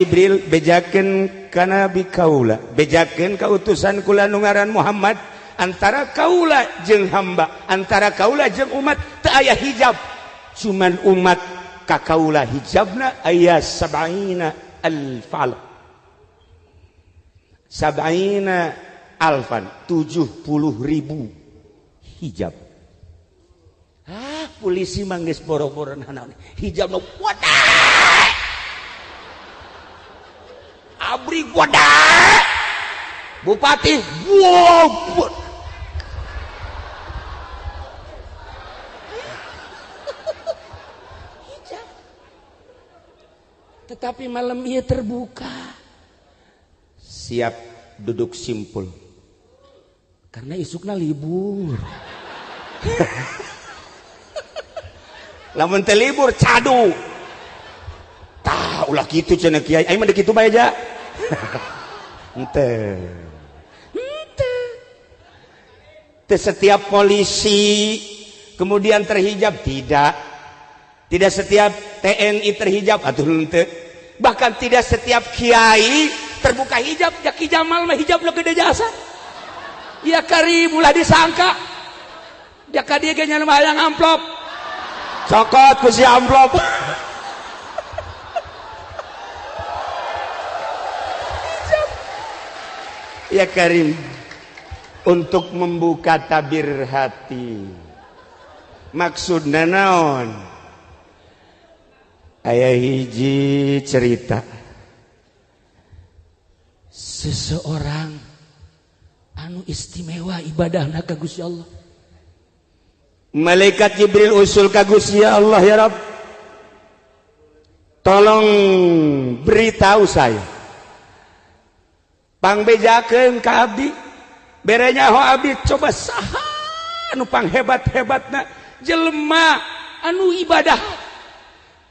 Jibril bejakeun ka Nabi kaula, bejakeun ka utusan kula nu ngaran Muhammad, antara kaula jeung hamba, antara kaula jeung umat teu aya hijab. Cuman umat ka kaula hijabna aya sab'ina alfal. Sab'ina alfan, 70.000 hijab. Ah, polisi mah geus boro-boro nanaon. Hijabna wadah. Abri wadah. Bupati wow. Hijab. Tetapi malam ia terbuka. Siap duduk simpul. Karena isukna libur. Lamun teh libur cadu. Tah ulah kitu cenah kiai. Aing mah deuk kitu bae ja. Henteu. Henteu. Teu setiap polisi kemudian terhijab, tidak. Tidak setiap TNI terhijab atuh henteu. Bahkan tidak setiap kiai terbuka hijab. Ya Ki Jamal mah hijabna gede jasa. Ya karim ulah disangka. Ya ka dieu ge nya mah hayang amplop. Cokot ku si amplop. Ya karim, untuk membuka tabir hati. Maksudna naon? Aya hiji cerita. Seseorang anu istimewa ibadahna ka Gusti Allah. Malaikat Jibril usul ka Gusti Allah, ya Rabb, tolong beritahu saya. Pangbejakeun ka abdi, bere nyaho abdi, coba saha anu panghebat-hebatna jelema anu ibadah.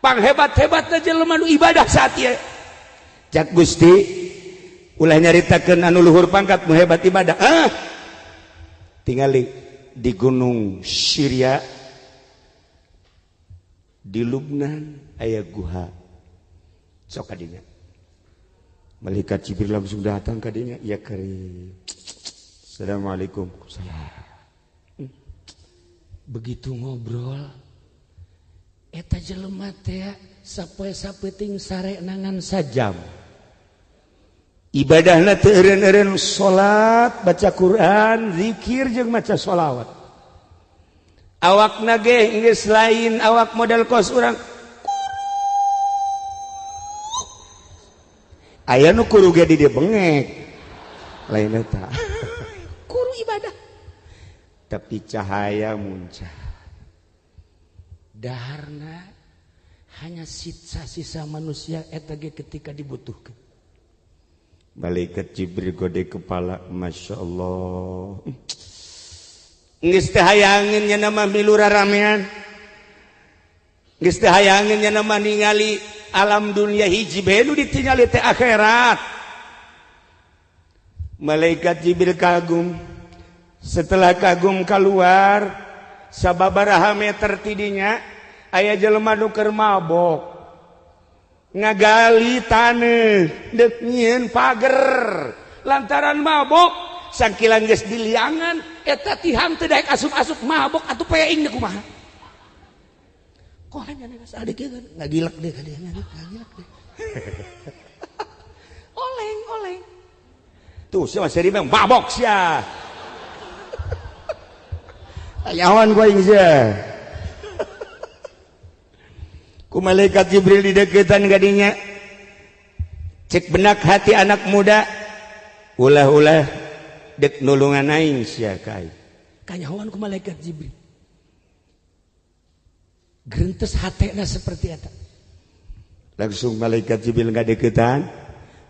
Panghebat-hebatna jelema anu ibadah saat ieu. Cak Gusti, ulah nyaritakeun anu luhur pangkat nu hebat ibadah. Ah, tingali di gunung Syria, di Lubnan aya guha. Sok kadinya. Malaikat Jibril langsung datang kadinya, ya karim. Assalamualaikum. Salam. Begitu ngobrol, eta jelema teh sapoe sapeuting sare nangan sajam. Ibadahna teu eureun-eureun salat, baca Quran, zikir jeung maca sholawat. Awakna ge geus lain awak model kos urang. Aya nu kuru ge di dieu bengek. Lain eta. Kuru ibadah. Tapi cahaya muncul. Daharna hanya sisa-sisa manusia eta ge ketika dibutuhkan. Malaikat Jibril gode kepala, Masya Allah. Geus teu hayangeun nya nama milu raramean. Geus teu hayangeun nya nama ningali alam dunia hiji bae nu ditingali teh akhirat. Malaikat Jibril kagum. Setelah kagum keluar sababaraha meter tidinya aya jelema nu keur mabok. Ngagali taneuh deuk nyieun pager lantaran mabok sangkilan geus diliangan eta tihang teu daek asup-asup mabok atuh peing deuk kumaha. Kok hanya geus adik ieu ngagilek deui ka dieu ngagilek deui. Oleng oleng. Tuh sia seri mah mabok sia. Ayawan gua aing sia. Ku malaikat Jibril dideketan gadinya. Cek benak hati anak muda, ulah-ulah dek nulungan aing sia ka aing. Kanyahoan ku malaikat Jibril. Gerentes hatena seperti eta. Langsung malaikat Jibril ngadeketan,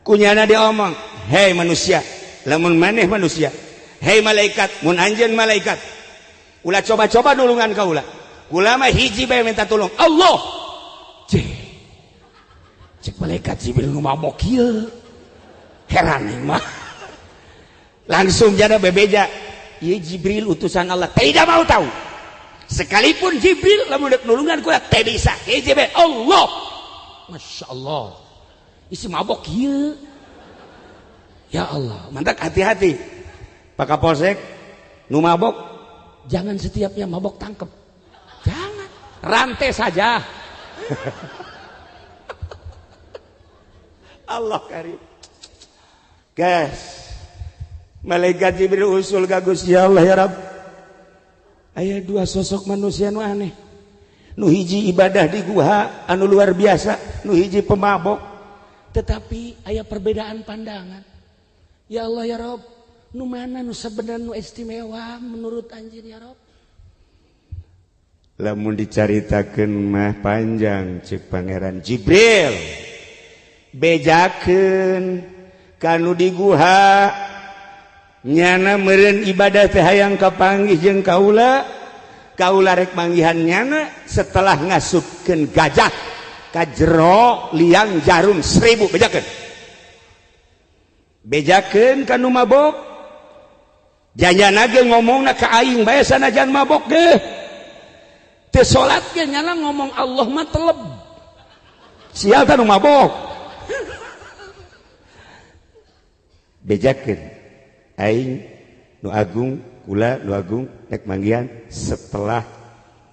kunyana diomong, "Hei manusia, lamun maneh manusia, hei malaikat, mun anjeun malaikat, ulah coba-coba nulungan kaula. Kula mah hiji bae minta tolong, Allah." Cek, cek malaikat Jibril nu mabok ieu. Heran ieu mah. Langsung jana bebeja, ieu Jibril utusan Allah, tidak mau tahu. Sekalipun Jibril lamun dek nulungan kula teu bisa. Hiji bae Allah. Masya Allah. Isi mabok kieu. Ya Allah, mantak hati-hati. Pak Kapolsek nu mabok jangan setiapnya mabok tangkep. Jangan, rantai saja. Allah karim. Guys, malaikat Jibril usul ka Gusti Allah, ya Rabb. Aya dua sosok manusia nu aneh. Nu hiji ibadah di guha anu luar biasa, nu hiji pemabok. Tetapi aya perbedaan pandangan. Ya Allah ya Rabb, nu mana nu sebenarnya nu istimewa menurut anjeun ya Rabb? Lamun dicaritakeun mah panjang cek Pangeran Jibril. Bejakeun kanu di guha nyana meureun ibadah teh hayang kapanggih jeung kaula, kaula rek manggihan nyana setelah ngasupkeun gajah ka jero liang jarum 1000 bejakeun. Bejakeun kanu mabok. Janyana ge ngomongna ka aing bae sanajan mabok ge. Teu salat ge nyana ngomong Allah mah teleb. Sial tah nu mabok. Bejakeun aing nu agung kula nu agung rek manggihan setelah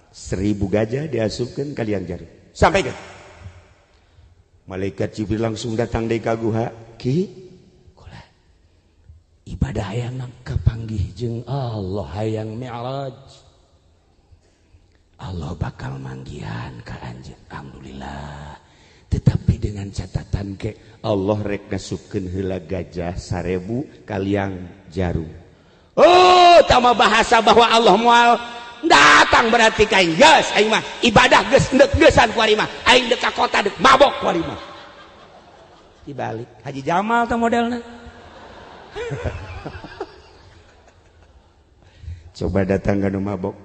1000 gajah diasupkeun ka liang jarum. Sampaikan. Malaikat Jibril langsung datang deui ka guha. Ki kula ibadah hayang kapanggih jeung Allah hayang mi'raj. Allah bakal manggihan ka anjeun. Alhamdulillah. Tetapi dengan catatan ke Allah rek ngasupkeun heula gajah 1000 ka liang jarum. Oh, tama bahasa bahwa Allah moal datang berarti ka aing geus aing mah ibadah geus endek geusan ku ari mah aing deuk ka kota deuk mabok ku ari mah. Dibalik Haji Jamal teh modelna. Coba datang ka nu mabok.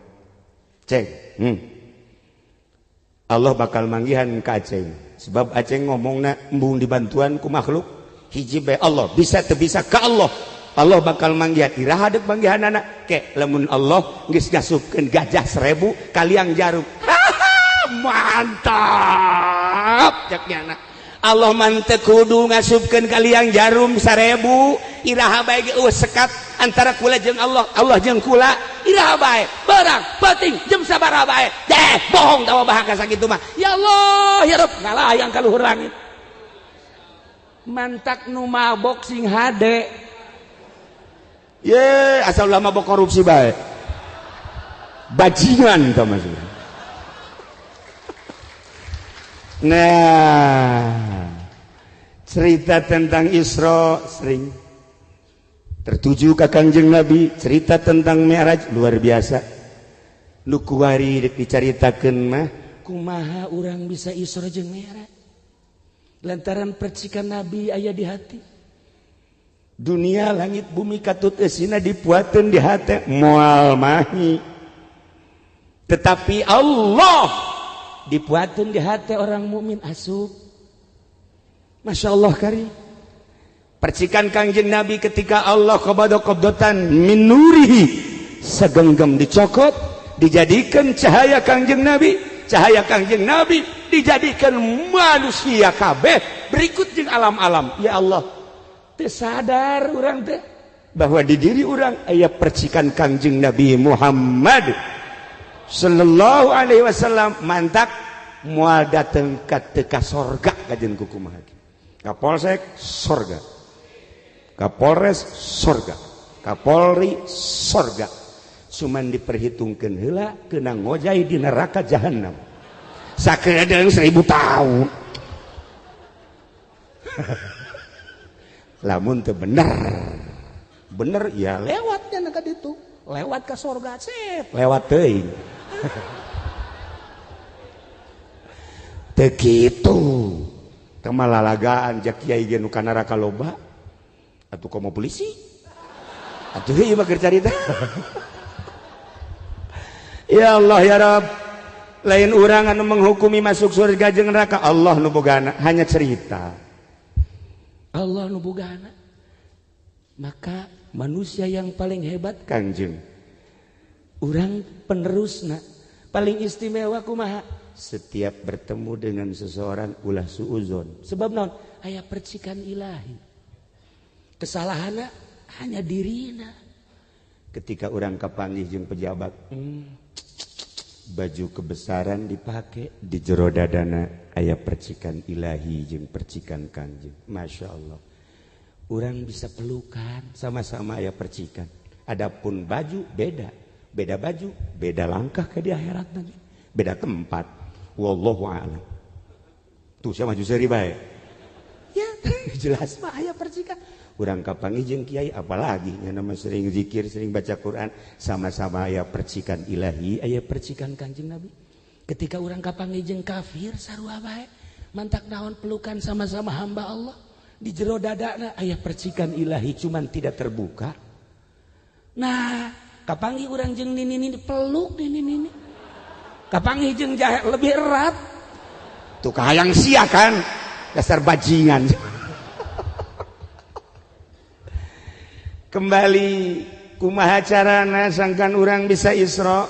Ceng, Allah bakal manggihan ka Aceng. Sebab Aceng ngomongna embung dibantuan ku makhluk hiji bae Allah bisa teu bisa ka Allah. Allah bakal manggihan iraha deuk manggihanana ke lamun Allah geus ngasupkeun gajah 1000 ka liang jarum. Mantap cek nyana. Allah mah teu kudu ngasupkeun ka liang jarum 1000 iraha bae ge eueuh sekat antara kula jeung Allah, Allah jeung kula iraha bae barang penting jam sabaraha bae deh bohong tawa bahasa sakitu mah. Ya Allah ya Rabb ngalayang ka luhur langit. Mantak nu mabok sing hade. Ye asal ulah mabok korupsi bae. Bajingan tah maksudna. Nah, cerita tentang Isra sering tertuju ke Kangjeng Nabi, cerita tentang Mi'raj luar biasa. Nu kuari deuk dicaritakeun mah kumaha urang bisa Isra jeung Mi'raj? Lantaran percikan Nabi aya di hati. Dunia langit bumi katut eusina dipuateun di hate moal mahi. Tetapi Allah dipuateun di hati orang mukmin asup. Masya Allah kari. Percikan Kangjeng Nabi ketika Allah qabada qabdatan min nurihi, segenggam dicokot dijadikan cahaya Kangjeng Nabi, cahaya Kangjeng Nabi dijadikan manusia kabeh berikut jeung alam-alam. Ya Allah, teu sadar urang teh bahwa di diri urang aya percikan Kangjeng Nabi Muhammad sallallahu alaihi wasallam. Mantak moal dateng ka teu ka sorga kajeun kumaha. Kapolsek sorga, Kapolres sorga, Kapolri sorga. Cuman diperhitungkeun heula kena ngojay di neraka jahanam. Sakedeung 1000 tahun. Lamun teu bener. Bener ya lewatnya ka ditu. Lewat ka sorga sip, lewat teuing. Teu kitu. Teu malalagaan jak kiai ge nu ka neraka loba. Atuh komo polisi. Atuh ieu mah keur carita. Ya Allah ya Rabb, lain urang anu menghukumi masuk surga jeung neraka, Allah nu bogana, hanya cerita. Allah nu bogana. Maka manusia yang paling hebat Kangjeng. Urang penerusna. Paling istimewa kumaha? Setiap bertemu dengan seseorang ulah suuzon. Sebab naon? Aya percikan ilahi. Kesalahanna hanya dirina. Ketika orang kapanggih jeung pejabat, baju kebesaran dipakai di jero dadana aya percikan ilahi jeung percikan Kangjeng. Masya Allah. Orang bisa pelukan sama-sama aya percikan. Adapun baju beda, beda baju, beda langkah ke di akhirat nanti, beda tempat. Wallahu a'lam. Tuh saya maju seri bae. Ya, jelas mah aya percikan. Urang kapanggih jeung kiai apalagi nya nama sering zikir, sering baca Quran, sama-sama aya percikan ilahi, aya percikan Kanjeng Nabi. Ketika urang kapanggih jeung kafir sarua bae, mantak naon pelukan sama-sama hamba Allah. Di jero dadana aya percikan ilahi cuman tidak terbuka. Nah, kapanggih urang jeung nini-nini peluk nini-nini. Kapanggih jeung jahe lebih erat. Tuh kahayang sia kan, dasar bajingan. Kembali kumaha carana sangkan urang bisa Isra,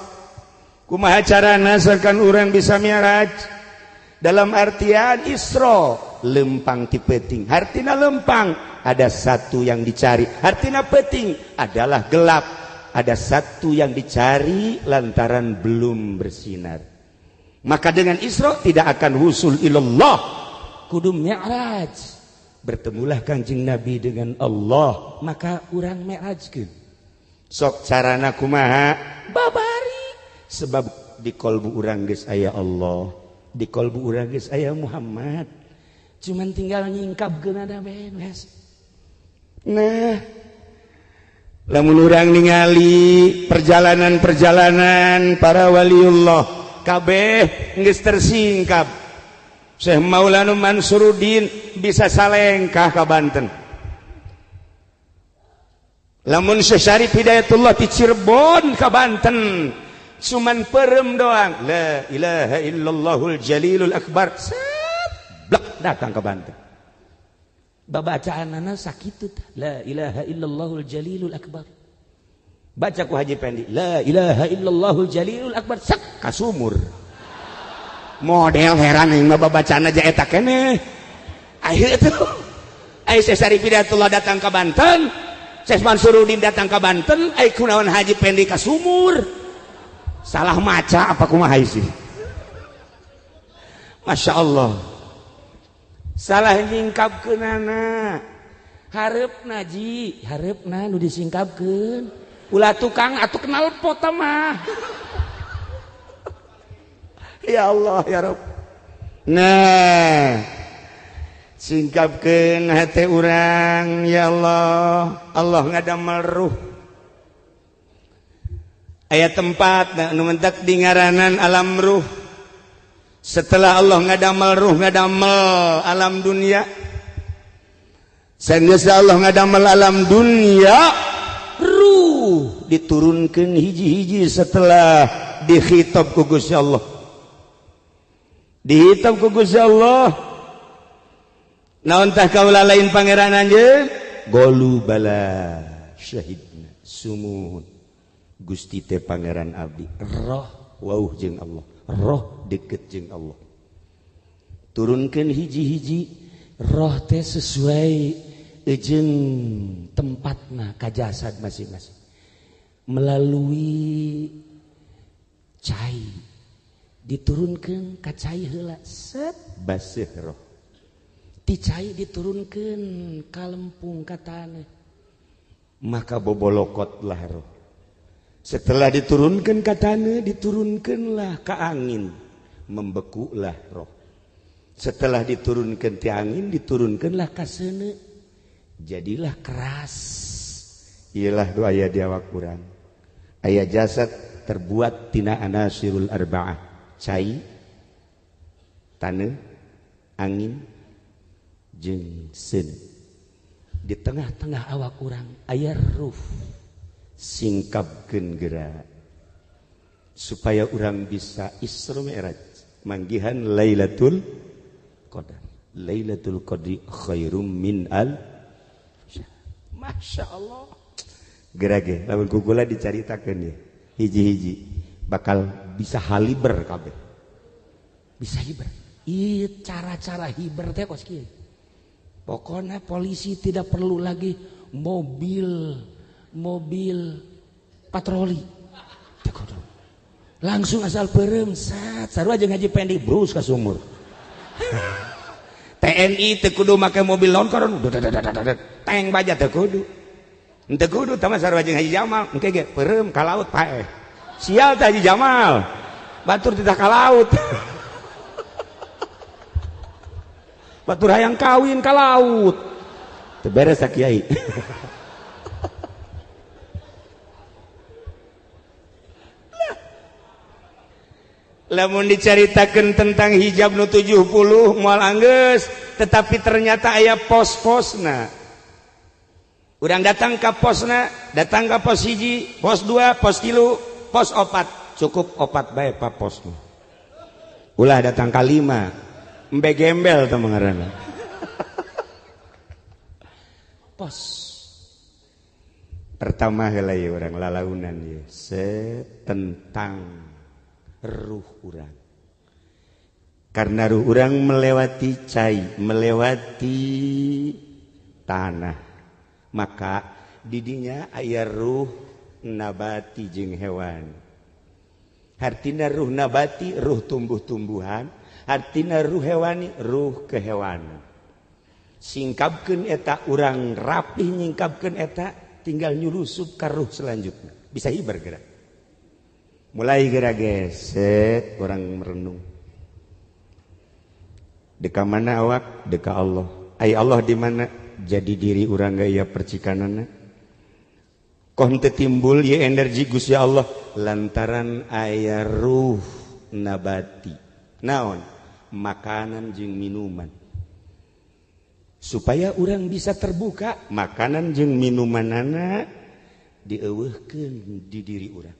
kumaha carana sangkan urang bisa Mi'raj. Dalam artian Isra lempang ti peuting, hartina lempang ada satu yang dicari, hartina peuting adalah gelap, ada satu yang dicari lantaran belum bersinar. Maka dengan Isra tidak akan husul ilallah, kudu Mi'raj. Bertemulah Kanjeng Nabi dengan Allah, maka urang mi'rajkeun. Sok carana kumaha? Babari. Sebab di kolbu urang geus aya Allah, di kolbu urang geus aya Muhammad. Cuman tinggal nyingkapkeun ada beres. Nah, lamun urang ningali perjalanan-perjalanan para waliullah kabeh geus tersingkap. Syekh Maulana Mansuruddin bisa salengkah ka Banten. Lamun Syekh Syarif Hidayatullah di Cirebon ka Banten, cuman perem doang. La ilaha illallahul jalilul akbar. Set, blek datang ke Banten. Babacaanana sakitu tah. La ilaha illallahul jalilul akbar. Baca ku Haji Pendi, la ilaha illallahul jalilul akbar, sak kasumur. Model heran yang mah babacaan aja eta keneh. Akhir itu ai Syekh Syarif Hidayatullah datang ke Banten, Syekh Mansuruddin datang ke Banten, ai kunaon Haji Pendi ka sumur. Salah maca apa kumaha sih? Masya Allah. Salah nyingkapkeunana. Hareupna ji, hareupna nu disingkapkeun. Ulah tukang atuh kenal pot mah. Ya Allah ya Rabb. Nah, singkapkeun hate urang ya Allah. Allah ngadamel ruh. Aya tempat nu mentak di ngaranan alam ruh. Setelah Allah ngadamel ruh, ngadamel alam dunia. Sanggeus Allah ngadamel alam dunia, ruh diturunkeun hiji-hiji setelah dikhitab ku Gusti Allah. Dihitab ku Gusti Allah. Naon tah kaula lain pangeran anjeun? Golu bala syahidna sumuhun. Gusti teh pangeran abdi. Roh wauh jeung Allah. Roh deket jeung Allah. Turunkeun hiji-hiji roh teh sesuai jeung tempatna ka jasad masing-masing. Melalui cai diturunkan ka cai heula set baseuh roh. Ti cai diturunkan ka lempung ka taneuh, maka bobolokotlah roh. Setelah diturunkan ka taneuh, diturunkanlah ka angin, membekulah roh. Setelah diturunkan ti angin, diturunkanlah ka seuneu, jadilah keras. Iyalah doa aya di awak urang. Aya jasad terbuat tina anasirul arba'ah, cai, taneuh, angin, jeung seuneu. Di tengah-tengah awak urang aya ruh. Singkapkeun geura supaya urang bisa Isra Mi'raj manggihan Lailatul Qadar. Lailatul Qadri khairum min al syahr. Masya Allah. Geura ge lamun ku kula dicaritakeun ye hiji-hiji bakal Bisa haliber kabeh, bisa hiber. Ieu cara-cara hiber teh kos kieu. Pokoknya polisi tidak perlu lagi mobil mobil patroli. Teu kudu. Langsung asal peureum sat sarua jeung Haji Pendi brus ka sumur. TNI teu kudu make mobil lonkor, tank baja teu kudu. Teu kudu tama sarua jeung Haji Jamal, engke ge peureum ka laut paeh. Sial teh Haji Jamal. Batur tidak ka laut. Batur hayang kawin ka laut. Teu beres ta kiai. Lamun dicaritakeun tentang hijab nu 70 moal anggeus, tetapi ternyata aya pos-posna. Urang datang ka posna, datang ka pos 1, pos 2, pos 3, pos 4. Cukup 4 bae pa posna. Ulah datang ka 5. Embe gembel teh ngaranna. Pos. Pertama heula ieu urang lalaunan ieu tentang ruh urang. Karena ruh urang melewati cai, melewati tanah, maka didinya aya ruh nabati jeung hewan. Hartina ruh nabati ruh tumbuh-tumbuhan, hartina ruh hewani ruh kehewanan. Singkapkeun eta urang rapih nyingkapkeun eta tinggal nyulusup ka ruh selanjutnya. Bisa hiber gerak. Mulai gerak geset orang merenung. Deka mana awak? Deka Allah. Ai Allah di mana? Jadi diri urang gaya percikanana. Koh teu timbul ye energi Gusti Allah lantaran aya ruh nabati. Naon? Makanan jeung minuman. Supaya urang bisa terbuka, makanan jeung minumanana dieuweuhkeun di diri urang.